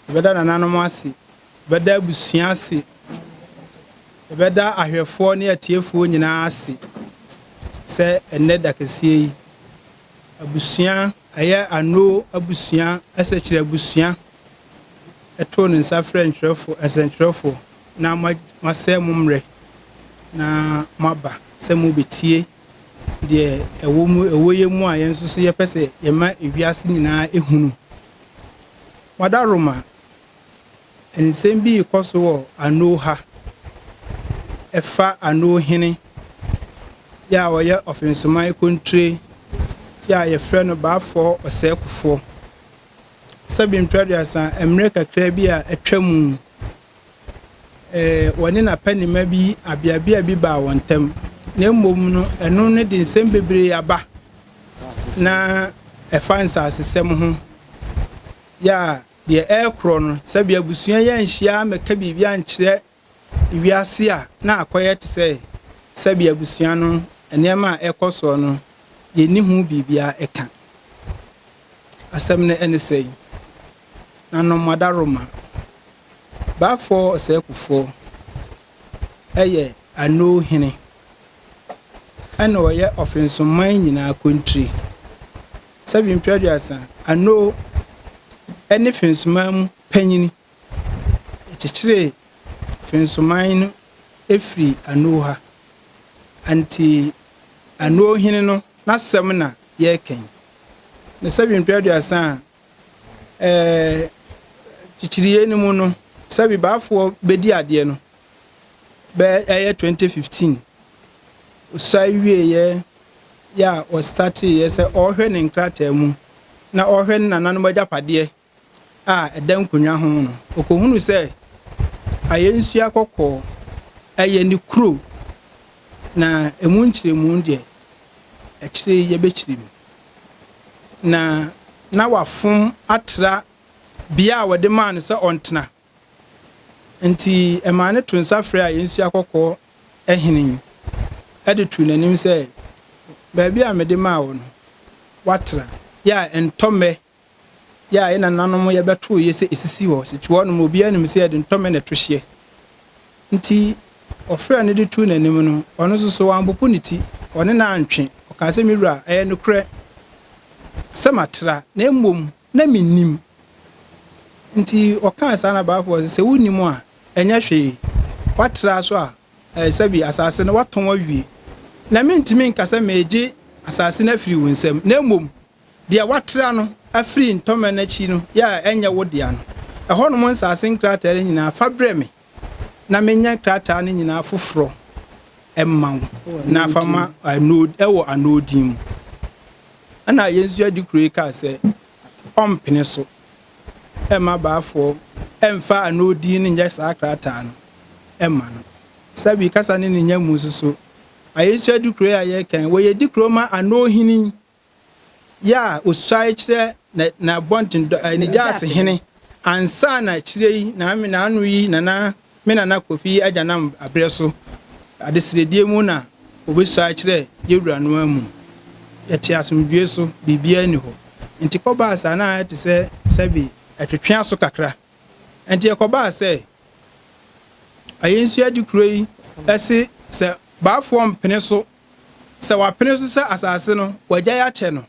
Yɛbɛda nananom ase, yɛbɛda abusua ase, yɛbɛda ahwɛfoɔ ne atiefoɔ nyinaa ase sɛ ɛnnɛ da kɛseɛ yi, abusua, ɛyɛ Ano abusua, Ɛsɛkyerɛ abusua, ɛtoo ne nsa frɛ ntwerɛfoɔ, nsɛntwerɛfoɔ na moasɛe mo mmerɛ na moaba sɛ mobɛtie deɛ ɛwɔ mu ɛwɔ yɛ mu a yɛn nso so yɛpɛ sɛ yɛma ewiase nyinaa ehunu. Wadaroma, nsɛm bi rekɔ so wɔ Ano ha ɛfa Ano hene yɛ a ɔyɛ Ɔfensoman Kontire yɛ a yɛfrɛ no Baafoɔ Ɔsɛekofoɔ. Sɛbi mprɛduasa, mmerɛ kakra bi a atwa mu, wɔne n'apanima bi abeabea bi baa wɔn ntam. Na mmom no, ɛno no de nsɛm bebree aba na ɛfa nsasesɛm ho. Yɛ a deɛ ɛrekorɔ no, sɛbi abusua yi anhyia ammɛka biribi ankyerɛ wiase a, na akɔyɛ te sɛ sɛbi abusua no nneɛma a ɛkɔ soɔ no, yɛnni ho biribiara ɛka. Asɛm no ɛne sɛ, Nanom Adaroma, Baafoɔ Ɔsɛekofoɔ ɛyɛ Ano hene, ɛna ɔyɛ Ɔfensoman nyinaa kontire. Sɛbi mprɛduasa, Ano ɛne Fensoman mu panyini. Yɛkyekyere Fensoman no efiri Ano ha. Nti Ano hene no n'asɛm na yɛreka yi. Na sɛbi mprɛduasa a kyekyereyɛ no mu no, sɛbi Baafoɔ bɛdi adeɛ no bɛ ɛyɛ 2015. Osuae wieɛ yɛ a ɔstarteeɛ sɛ ɔrehwɛ ne nkrataa mu na ɔrehwɛ ne nananom agyapadeɛ a ɛda nkonnwa ho no, ɔkɔhunu sɛ Ayɛnsua Kɔkɔɔ ɛyɛ ne kuro, na emu nkyerɛmu deɛ akyire yɛbɛkyerɛ mu. Na wafom atra bea a wɔde maa no sɛ ɔntena. Nti ɛmaa ne to nsa frɛ Ayɛnsua Kɔkɔɔ hene ɛde to n'anim sɛ baabi a mede maa wo no watra, yɛ a ntɔmmɛ yɛ a yɛ nananom yɛbɛtoo yɛ sɛ esisi hɔ sɛ hɔ nom obiara nim sɛ yɛde ntɔmmɛ na ɛto hyeɛ. Nti ɔfrɛ no de too n'anim no, ɔno nso so wampopo ne ti, ɔne no antwe. Ɔkaa sɛ, me wura, ɛyɛ nokorɛ sɛ matra, na mmom na mennim. Nti ɔkaa saa na Baafoɔ sɛ, sɛ wonnim a ɛnyɛ hwee, watra so a sɛbi asase no watɔn awie, na mentumi nka sɛ meegye asase no afiri wo nsam, na mmom deɛ watra no afiri ntɔmɛ no akyi no yɛ a ɛnyɛ wo dea no, ɛhɔnom nsase nkrataa no nyinaa fa brɛ me na menyɛ krataa no nyinaa foforɔ ɛma wo na fa ma ɛwɔ Ano din mu. Ɛna yɛn nso adi kuro yi kaa sɛ ɔmpene so ɛma Baafoɔ ɛmfa Ano din no nyɛ saa krataa no ɛma no. Sɛbi kasa ne ne nya mu nso so, Ayɛnsu adi kuro yi a yɛrekan, wɔyɛ di kuro ma Ano hene yɛ a osuae kyerɛ na bɔnten ne gyaase hene ansa na akyire yi na n'ano yi nana me nana Kofi Agyanam abrɛ so adesrɛdie mu na obesuae kyerɛ yɛwura no amu. Yɛte asomdwie so, biribiara ni hɔ. Nti kɔbaa saa na ayɛ te sɛ sɛbi ɛtwetwe aso kakra. Nti ɛkɔbaa sɛ Ayɛnsu adi kuro yi ɛse sɛ Baafoɔ mpene so, sɛ wapene so sɛ asase no wagyae akyɛ no,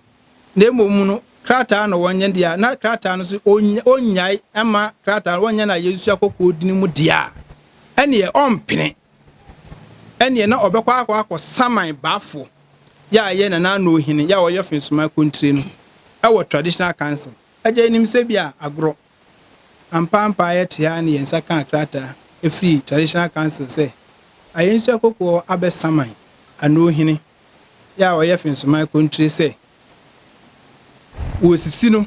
na mmom no krataa na wɔnyɛ deɛ, na krataa no so ɔnnyae ɛma krataa no wɔnyɛ no Ayɛnsu Akɔkɔɔ dini mu deɛ a, ɛneɛ ɔmpene. Ɛneɛ na ɔbɛkɔ akɔ saman Baafoɔ yɛ a yɛ Nana Ano hene yɛ a ɔyɛ Fensoma Kontire no ɛwɔ Traditional Council. Agya anim sɛ bi a agorɔ ampa yɛte ha ne yɛn nsa kaa krataa ɛfiri Traditional Council sɛ Ayɛnsu Akɔkɔɔ abɛsaman Ano hene yɛ a ɔyɛ Fensoma Kontire sɛ wɔsisi no,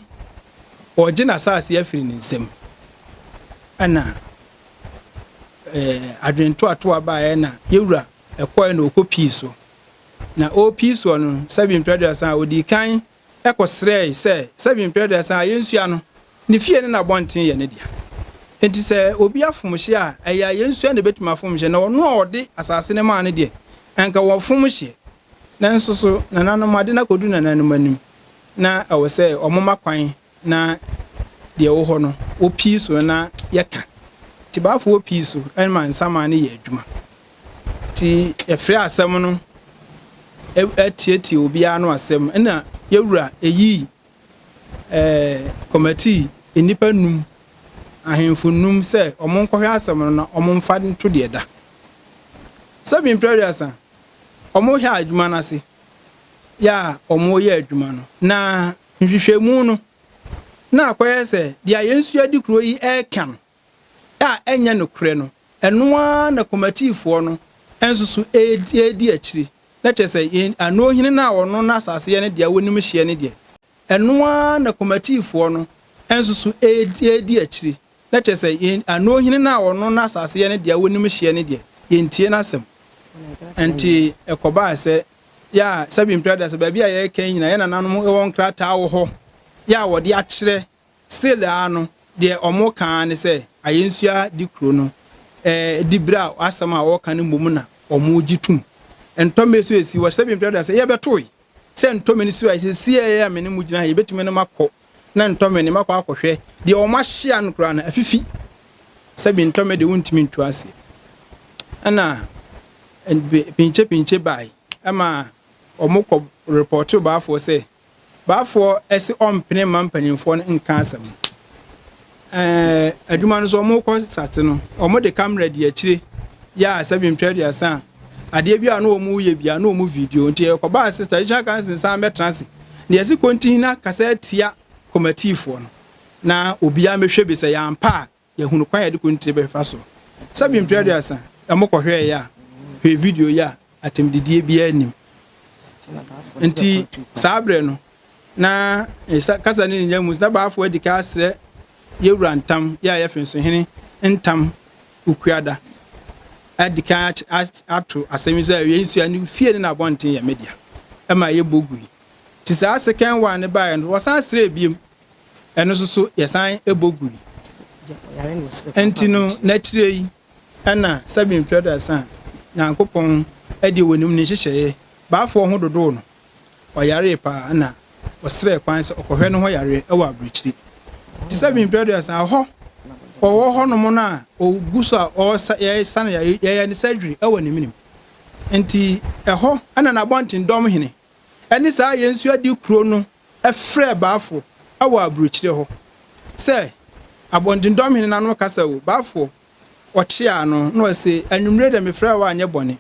ɔgye n'asase afiri ne nsam. Ɛna adwentoatoa baeɛ na yɛwura ɛkɔɛ na ɔkɔ pii so. Na ɔpii soɔ no, sɛbi mprɛduasa a ɔdii kan ɛkɔsrɛe sɛ sɛbi mprɛduasa a Ayɛnsua no ne fie ne n'abɔnten yɛ ne dea. Nti sɛ obi afom hye a, ɛyɛ Ayɛnsua na ebɛtumi afom hye, na ɔno a ɔde asase no maa no deɛ, ɛnka wɔfom hyeɛ. Nanso so nananom ade no akɔdu nananom anim, na ɛwɔ sɛ ɔmoma kwan na deɛ ɛwɔ hɔ no wɔpii so na yɛka. Nti Baafoɔ pii so ma nsaman no yɛ adwuma. Nti yɛfrɛ asɛm no atietie obiara no asɛm ɛna yɛwura ɛyii ɛɛ kɔmɛtii nnipa num, ahemfo num sɛ ɔmo nkɔhwɛ asɛm no na ɔmo mfa nto deɛ da. Sɛbi mprɛ aduasa, ɔmo hwɛ adwuma no ase yɛ a ɔmo yɛ adwuma no na nhwehwɛmu no na akɔyɛ sɛ deɛ a yɛn nso adi kuro yi ɛreka no a ɛnyɛ nokorɛ no, ɛno ara na kɔmatiifoɔ no nso so ɛredi akyire. Na kyerɛ sɛ yɛn anohene no a ɔno n'asase yɛ no deɛ wɔnim hyeɛ no deɛ, ɛno ara na kɔmatiifoɔ no nso so ɛredi akyire. Na kyerɛ sɛ yɛn anohene no a ɔno n'asase yɛ no deɛ wɔnim hyeɛ no deɛ, yɛntie n'asɛm. Nti ɛkɔbaa sɛ yɛ a sɛbi mpira da sɛ baabi a yɛreka yi nyinaa, yɛn nananom wɔ nkrataa wɔ hɔ yɛ a wɔde akyerɛ. Still a no deɛ ɔmo kaa ne sɛ Ayɛnsua di kuro no di bere a asɛm a wɔka no mmom na ɔmo gye tum. Ntɔmɛ so esi wɔ sɛbi mpira da sɛ yɛbɛtoe sɛ ntɔmɛ no si wɔ sisi yɛ a me ne mu gyina ha, yɛbɛtumi no makɔ na ntɔmɛ no makɔ akɔhwɛ deɛ ɔmo ahyia no koraa no afifi. Sɛbi ntɔmɛ deɛ wontumi ntu aseɛ. Ɛna pinkye pinkye bae ɛma ɔmo kɔ report Baafoɔ sɛ Baafoɔ ɛsɛ ɔmpene ma mpanimfoɔ no nka asɛm. Adwuma no so ɔmo kɔ sate no, ɔmo de camera di akyire yɛ a sɛbi mpɛ aduasa a adeɛ bi a na ɔmo yɛ bia na ɔmo video. Nti ɛkɔbaa sɛ traditional council san bɛtena ase na yɛsi kɔntin na kasa atia kɔmatiifoɔ no na obiara mehwɛ bi sɛ yɛampa a yɛhunu kwan yɛde kɔntire bɛfa so. Sɛbi mpɛ aduasa, ɛmo kɔhwɛ yɛ a hwɛ video yɛ a atɛmdidie biara nim. Nti saa berɛ no na kasa ne ne mu na Baafoɔ adi ka asrɛ yɛwura ntam yɛ a yɛfe nsohene ntam Okuada adi ka ato asɛm yi sɛ yɛn nsua ne fie ne n'abɔnten yɛ media ɛma yɛbɔ gui. Nti saa second one ne baeɛ no, wɔsan srɛ ebiem, ɛno nso so yɛsan bɔ gui. Nti no n'akyire yi ɛna sɛbi mpɛ aduasa, Nyankopɔn ɛde wɔ nim ne nhyehyɛeɛ, Baafoɔ ho dodoɔ no ɔyaree paa na ɔsrɛ kwan sɛ ɔkɔhwɛ ne ho yareɛ ɛwɔ aburokyire. Nti sɛbi mpɛ aduasa, ɛhɔ ɔwɔ hɔnom no a ɔgu so a ɔsa yɛsa no yɛyɛ yɛyɛ ne surgery ɛwɔ ne minim. Nti ɛhɔ ɛna n'abɔnten dɔm hene ɛne saa yɛn nso adi kuro no ɛfrɛ Baafo ɛwɔ aburokyire hɔ sɛ abɔnten dɔm hene n'ano kasa o Baafo ɔkyea no na ɔse anwummerɛ dɛ mefrɛ wo anyɛ bɔne.